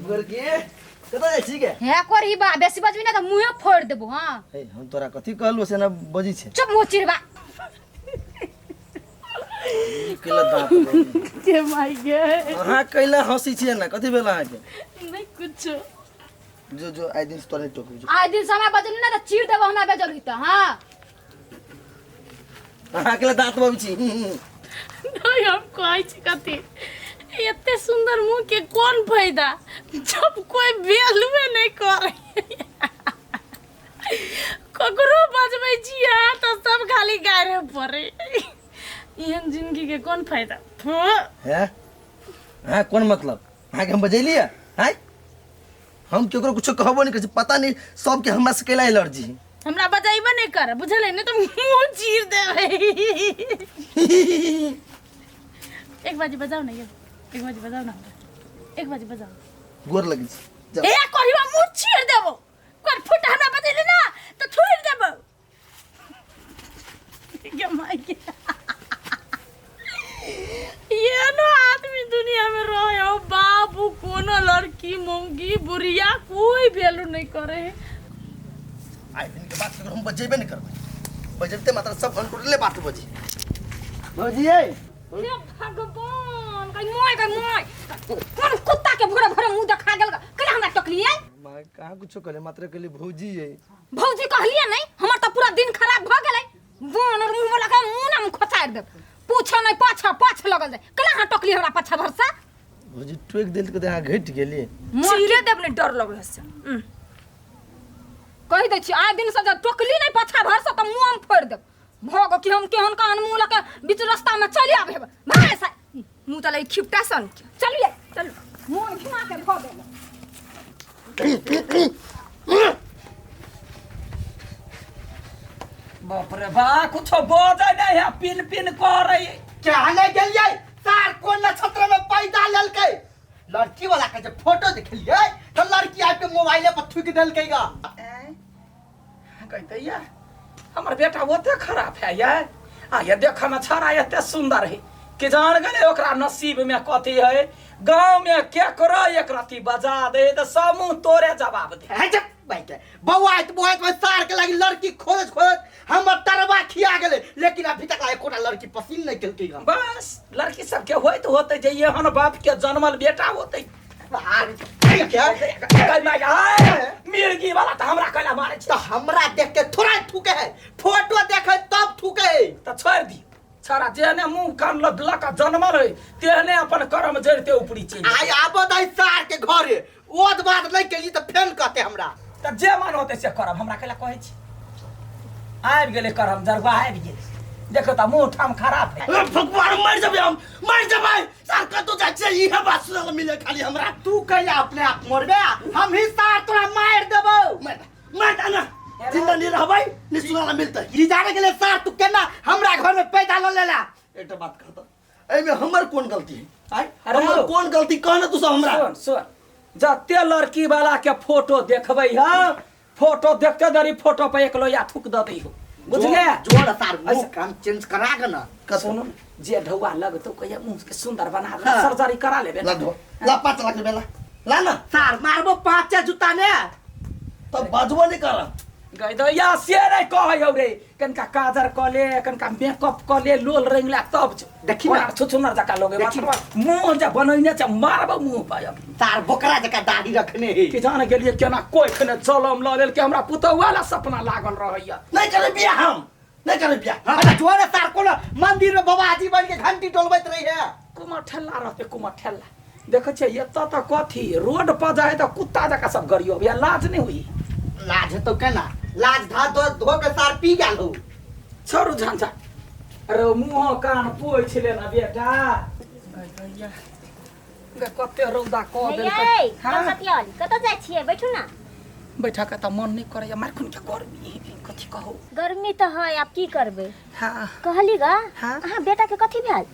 गोरकी कतऽ जाइ छी गे? हे कोरी बा, बेसी बजबी ना तऽ मुँहे फोड़ देबो। हाँ। हे, हम तोरा कथी कहलू से ना बजी छै। चुप मुँह चिरबा। ई कैला दाँत बजी? के माय गे। अहाँ कैला हँसी छियै ना? कथी भेल अहाँके? नहीं कुछो। जो जो, आइ दिन से तोरा नहि टोकबी जो। आइ दिन समय बजली ना तऽ चीर देबो हमरा बेजली तऽ। हाँ। अहाँ अकेला दाँत बबै छी। नहीं, हम कहै छी कथी, एते सुंदर मुंह के कोन फायदा जब कोई वैल्यूए नहीं करे। ककरो बजबै छी अहाँ तऽ सब खाली गारे पड़े। एहन जिंदगी के कोन फायदा? है अहाँ कोन मतलब? अहाँके हम बजेलियै आँय? हम केकरो कुछो कहबो नहि करै छी। पता नहि सबके हमरा से कैला एलर्जी है। हमरा बजेबे नहीं कर, बुझल है? नहीं तो मुंह चीर देबै। एक बाजी बजाओ ना ये, एक बाजी बजाओ ना हमरा, एक बाजी बजाओ। गोर लगै छी, जाउ। ए कहियो मुंह चीर देबो कर फुट। हमरा बजेली ना तो छोड़ देबो। गे माय गे, ये नो आदमी दुनिया में रहे हो बाबू, कोनो लड़की मौगी बुढ़िया कोई वैल्यू नहीं करे है। आइ दिन के बाद केकरो हम बजेबे नहि करबै। बजेते मात्र सब घंटोटले बात बजी। भौजी यै। हे भगवान, गई मोय, गई मोय, कोन कुत्ता के भोरे भोरे मुंह देखा गेल? केना हमरा टकलियै? माँ, कहाँ कुछो कहले, मात्र कहली भौजी यै। भौजी कहलियै नहीं, हमर तऽ पूरा दिन खराब भऽ गेलै। बोन और मुंह वाला के मुंह ना मुंह खोचारि देब। पूछो नहीं, पाछा पाछ लगल जाय। केना अहाँ टकली हमरा पाछा भरसा? भौजी टोकि देल तऽ अहाँ घटि गेलियै। चीरे देब नहीं, डर लगे से। कहि दै छी, आइ दिन से जब टोकली नहीं पाछा भरसा तऽ मुंह हम फोड़ि देब। भऽ कि हम केहन कान मुंह लऽ के बीच रास्ता में चलि आबे हेबै भाय सा। मुंह तऽ लगे खिपटा सन के। चलिए चलू, मोन घिना के भऽ गेल। बाप रे बा, कुछो बजै नहीं है, पिन पिन करे। क्या नहीं गेलियै सार? कोन नक्षत्र में पैदा लेलकै? लड़की वाला के जब फोटो देखलियै तो लड़की आबि के मोबाइले पर थूक देलकै गा। कहते या हमर बेटा ओते खराब है ये, आ ये देख में छड़ा एते सुंदर है कि जान गेले ओकरा नसीब में कथी है। गांव में केकरो एक रत्ती बजा दे तो सब मुंह तोरे जवाब दे। है जब बैठे बौआ बौआ सार के लागी लड़की खोजत खोजत हमर तरवा खिया गेलै, लेकिन अभी तक एकोटा लड़की पसीन नहीं केलकै हन। बस लड़की सबके होइत होते जे एहन बाप के जन्मल बेटा होते। मिर्गी वाला तऽ हमरा कैला मारै छै? तऽ हमरा देख के थोड़ा थूके है, फोटो देखे तब थूके है। तऽ छोड़ि दी छड़ा, जेहने मुंह कान लग लऽ कऽ जनमल है तेहने अपन कर्म जड़िते उपरी चलि। आइ आबो दै सार के घरे, ओद बात नहीं केली तऽ फेन कहते हमरा। तऽ जे मन होतै से करब, हमरा कैला कहै छी? आबि गेलै करम जरुआ, आबि गेलै। देखो तऽ मुंह ठाम खराब है। अरे भगवान, मर जेबै हम, मर जेबै। सार कतौ जाइ छियै, इहे बात सुनल मिले खाली हमरा। तू कैला अपने आप मरबे? हम ही सार तोरा मारि देबौ। मार मार दे ना, जिंदा नहीं रहबै, नहीं सुनल मिलतै। ई जाने के लिए सार तू केना हमरा घर में पैदा ल लेला? एकटा बात कहता, एहिमे हमर कोन गलती है? आय अरे हमर हौ। कोन गलती कह ने तू सब हमरा। सुन सुन, जते लड़की वाला के फोटो देखबै है, फोटो देखते देरी फोटो पर एक लोया थूक दऽ दै हो, बुझलियै? जोड़ सार मुंह ऐसा- कान चेंज करा के ना। सुनू, जे ढौआ लगतौ कहिया मुंह के सुंदर बना दे, हाँ। सर्जरी करा लेबे। ला धो ला, 5 लाख रुपया ला, ला ना। सार मारबो पांचे जूता ने। तब बाजबो नहीं कर। गई दैया से नहीं कहै हौ रे, कनका काजर कऽ ले, कनका मेकअप कऽ ले, लोल रंग ले तब जो। देखी ना। ओना छुछुनर जकाँ लोगे। देखी ना। मुंह जे बनैने छै, मारबो मुंह पर अभी। सार बोकरा जका दाढ़ी रखने है। कि जान गेलियै केना कोइख ने जलम लऽ लेल के हमरा पुतहु वाला सपना लागल रहैया। नहीं करे बियाह, हम नहीं करे बियाह। हाँ, जोरे सार कोनो मंदिर में बाबाजी बन के घंटी डोलबैत रही है। कुमार ठेला रहते, कुमार ठेला देखै छियै एतऽ तऽ कथी रोड पर जाइ तऽ कुत्ता जकाँ सब गरियो या लाज नहि होई? लाज हेतौ केना? लाज धा धो धो के सार पी गेल हो। छोड़ू झंझट। अरे मुँह कान पोछि ले ना बेटा। गै गै, कते रौदा कऽ देलकै। यै। हाँ। कलकतियावाली, कतऽ जाइ छियै? बैठू ना। बैठा के तऽ मन नहि करैया, मारखुन के गर्मी, कथी कहू। गर्मी तऽ है, आब की करबै? हाँ। कहली गा। हाँ। अहाँ बेटा के कथी भेल?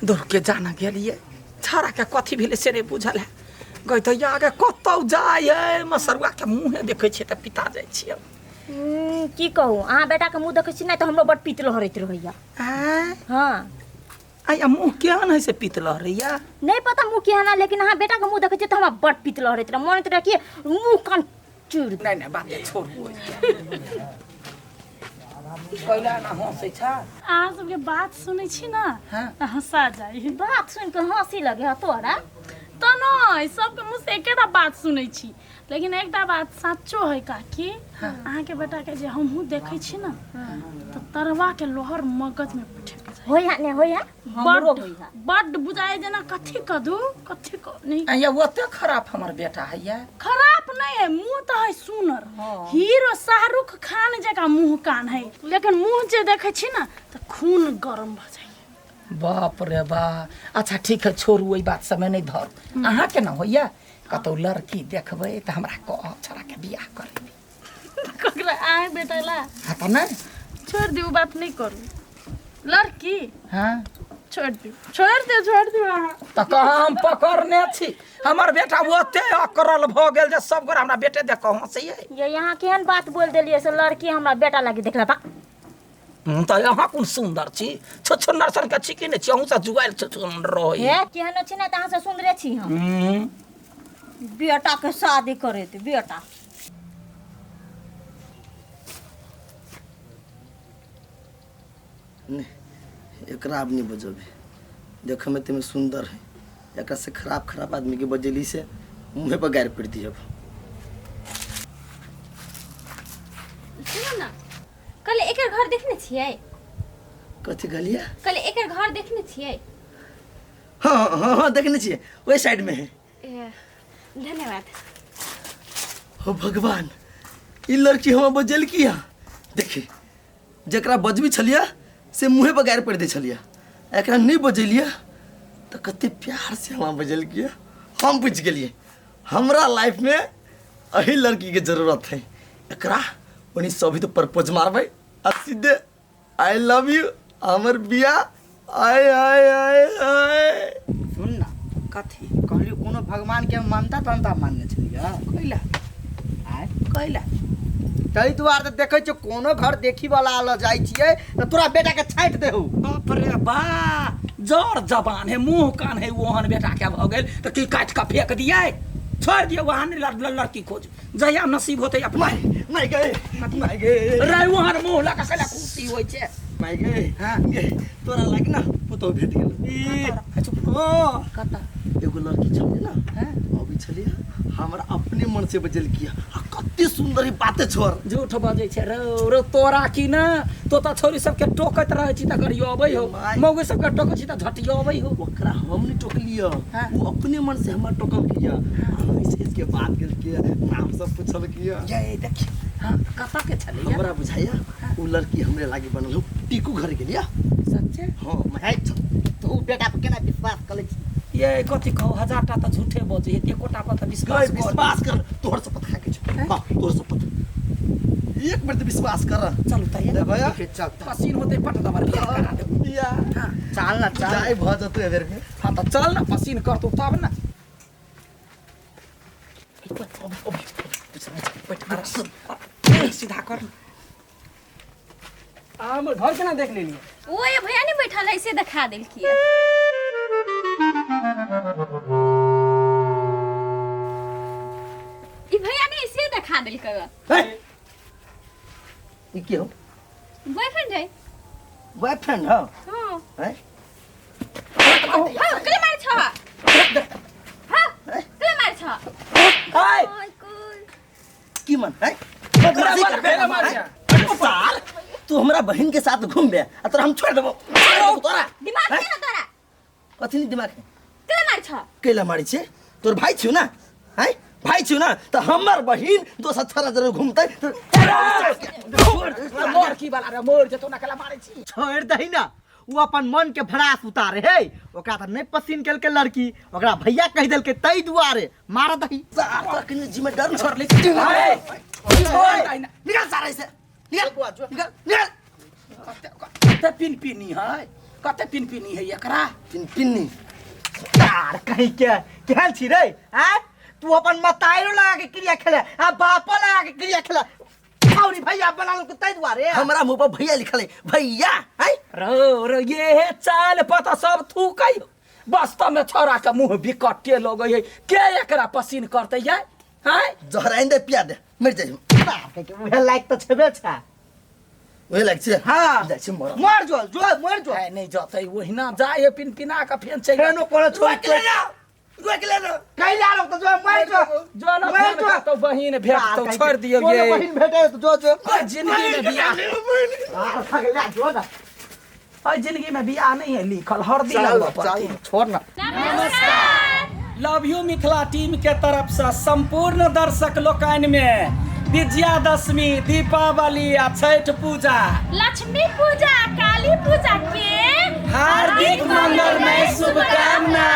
दौड़ के जाना गेलियै, छाड़ा के कथी भेलै से नहि बुझल है। गै तऽ आगे कतौ जाइ है, मसरुआ के मुँहे देखै छियै तऽ पिता जाइ छियै। की कहू, अहाँ बेटा के मुँह देखै छी नहि तऽ हमरो बड़ पीत लहरैत रहैया। आँय? हाँ। आ मुँह केहन है से पीत लहरैया? नहीं पता मुँह केहन है, लेकिन अहाँ बेटा के मुँह देखै छियै तऽ हमरा बड़ पीत लहरैत रहै, मन होइत रहै कि मुँह कान चूर। नहि नहि बाते छोड़ू, कैला ना हँसै छ? अहाँ सबके बात सुनै छी ना हाँ। तऽ हँसा जाइ। बात सुनि कऽ हँसी लगे है तोरा? तऽ नहि, सबके मुँह से एकेटा बात सुनै छी, लेकिन एकटा बात साचो है काकी, अहाँके बेटाके जे हमहूँ देखै छी ना तऽ तरवा के लोहर मगज में पठक जाइ। होइया ने होइया, हमरो बड्ड होइया। बड्ड बुझाइ जेना कथी कदू कथी क नहीं। आ ओते खराब हमर बेटा है या? खराब नहीं है, मुंह तो है सुनर, हीरो शाहरुख खान जकाँ मुंह कान है, लेकिन मुंह जे देखै छी ना तऽ खून गरम भऽ जाइए। बाप रे बा। अच्छा ठीक है, छोड़ू ओहि बात समय नहीं धरू। अहाँ के ना होइया कतौ लड़की देखबै तऽ हमरा कहब, छोड़ा के बियाह करेबै। ककरा, अहाँ बेटा ला? हाँ तऽ नहि। छोड़ दियौ, बात नहीं करू लड़की। हाँ छोड़ दियौ, छोड़ दियौ, छोड़ दियौ अहाँ। तऽ कहाँ हम पकड़ने छी? हमर बेटा ओते अकरल भऽ गेल जे सब गोरा हमरा बेटे देख कऽ हँसैये। ये यहाँ केहन बात बोल देलियै से लड़की हमरा बेटा लागी देखला बा। तऽ अहाँ कोन सुन्दर छी? छुछुन्नर सन के छी कि नहि छी? अहूँ से जुआयल छुछुन्नर रहै। हे केहनो छी ना तऽ अहाँ से सुन्दरे छी हम। बेटा के शादी करेत बेटा। नहीं, एकरा आब नहीं बजेबै, देखऽ में तेमे सुंदर है, एकरा से खराब खराब आदमी के बजेली से मुँहे पर गारि पड़ दियब। सुनू ना, कल एकर घर देखने छियै? कथी कहलियै? कल एकर घर देखने छियै? हाँ हाँ हाँ देखने छियै, ओहि साइड में है। ए, धन्यवाद। हो भगवान, ई लड़की हमरा बजेल किया? देखी, जकरा बजबी छलियै से मुँहे पर गारि पड़ि दै छलियै, एकरा नहि बजेलियै तऽ कते प्यार से हमरा बजेलकियै। हम बुझि गेलियै हमरा लाइफमे एही लड़कीके जरूरत है। एकरा ओनी सभी तो प्रपोज मारबै आ सीधे I love you, हमर बियाह, आय आय आय आय। सुन ना। कथी? कहलियौ कोनो भगवान के मानता तानता मानने छलियै? कैला? आय। कैला? ताहि दुआरे तऽ देखै छियौ कोनो घर देखी वाला लऽ जाइ छियै तऽ तोरा बेटा के छाँटि देहु। बाप रे बा, जर जबान है, मुंह कान है, ओहन बेटा के भऽ गेल तऽ की काटि कऽ फेंक दियै? छोड़ि दियौ, वहाँ लड़की खोज, जहिया नसीब होतै अपना। माय गे, माय गे। रे ओहन मुंह लऽ कऽ कैला खुशी होइ छै? माय गे। हाँ। गे, तोरा लाग ना पुतोह भेट गेल। ई हाँ। कतऽ? एगो लड़की छलियै ना, हाँ। अबै छलियै, हमरा अपने मन से बजलकिया, आ कते सुंदर ई बाते छोड़। झूठ बजै छै रौ, रौ तोरा की ना, तो तऽ छौरी सबके टोकैत रहै छी तऽ गरियबै हो, माय। मौगी सबके टोकै छी तऽ झटियबै हो। ओकरा हम नहीं टोकलियै, हाँ। वो अपने मन से हमरा टोकलकिया, ऐसे इसके बात केलकिया, नाम सब पूछलकिया। ये देखी, हाँ, कतऽ के छलैया? हमरा बुझाइया उ लड़की हमरे लागी बनल हो। टीकू घर गेलिया। सच्चे? हाँ, माय छल। तू बेटा पर केना विश्वास करै छी? ये कथी कहू, हजार टा तऽ झूठे बजै है, एकोटा पर तऽ विश्वास गए विश्वास कर, तोहर शपथ खा के छौ। हाँ, तोहर शपथ, एक बेर तऽ विश्वास कर। चलू तऽ ले भैया। चल। पसीन होतै पट दबर बियाह करा देब। बियाह। हाँ। चल ना, चल। जाय भऽ जेतै एहि बेर में। हाँ तऽ चल ना, पसीन करतौ तब ना। सीधा कर। आ हमर घर केना देख लेलियै? ओ ये भैया नहीं बैठल है से देखा देलकियै। ई भैया ने ऐसे देखा देलकै। हे! ई की हो? बॉयफ्रेंड है। बॉयफ्रेंड हो? हाँ। हैं? हाँ, कले मार छ। हाँ, कले मार छ। आय। की मन है? बदमाशी करबे हैं? सार, तू हमरा बहन के साथ घूमबे आ तोरा हम छोड़ देबो, छोड़ देबो तोरा। दिमाग है ना तोरा? कथी नहीं दिमाग है? कले मार छ। कैला मारी छे? तोर भाई छियो ना? हैं? भाई छियो ना? त हमर बहिन दोसर छोरा जरे घूमतै त मोर की वाला रे, मोर जेतौ ना, कला मारै छी। छोड़ दही ना, वो अपन मन के भड़ास उतारे है, ओकरा तऽ नहीं पसीन केलकै लड़की, ओकरा भैया कहि देलकै ताहि दुआरे मार दही। सार, तोरा कनी जिम्मे डर न छोड़ ले। छोड़ दही ना। निकल सारा ऐसे, निकल निकल निकल। कते पिन पिनी है, कते पिन पिनी है एकरा? पिन पिन्नी। तार कहीं के केहन छी रे? आँय, तू अपन मताइरो लगा के क्रिया खेले आ बापो लगा के क्रिया खेले। छौरी भैया बना लेलको ताहि दुआरे। हमरा मुंह पर भैया लिखल है भैया है। रो रो ये हे चाल पता सब थूकै वास्तव में छोरा के मुंह बिकटे लगै है के एकरा पसीन करतै ये हैं? जहराइन दे पिया दे मर जाइ। बाप रे, उहे लायक तऽ छेबे छै। ओहे लाग छै। हाँ। जाइ छै मर। मर जो जो मर जो। है नहीं जतै ओहिना जाए पिन पिना के फेन चलि फेनो कोनो छोड़ रोक ले ना, रोक ले ना। कैला रोक तऽ जो मर जो। जो न मर फेन जो। कतौ बहिन भेटतौ छोड़ि दियौ कोनो ये। बहिन भेटे तऽ जो जो। ओहि जिंदगी में बियाह आ पगला जो ना। ओहि जिंदगी में बियाह नहीं है लिखल हरदी लगबऽ पड़तै। छोड़ ना। लव you Mithila team के तरफ से संपूर्ण दर्शक लोकनि में विजयादशमी, दीपावली आ छठ पूजा, लक्ष्मी पूजा, काली पूजा के हार्दिक मंगलमय शुभकामना।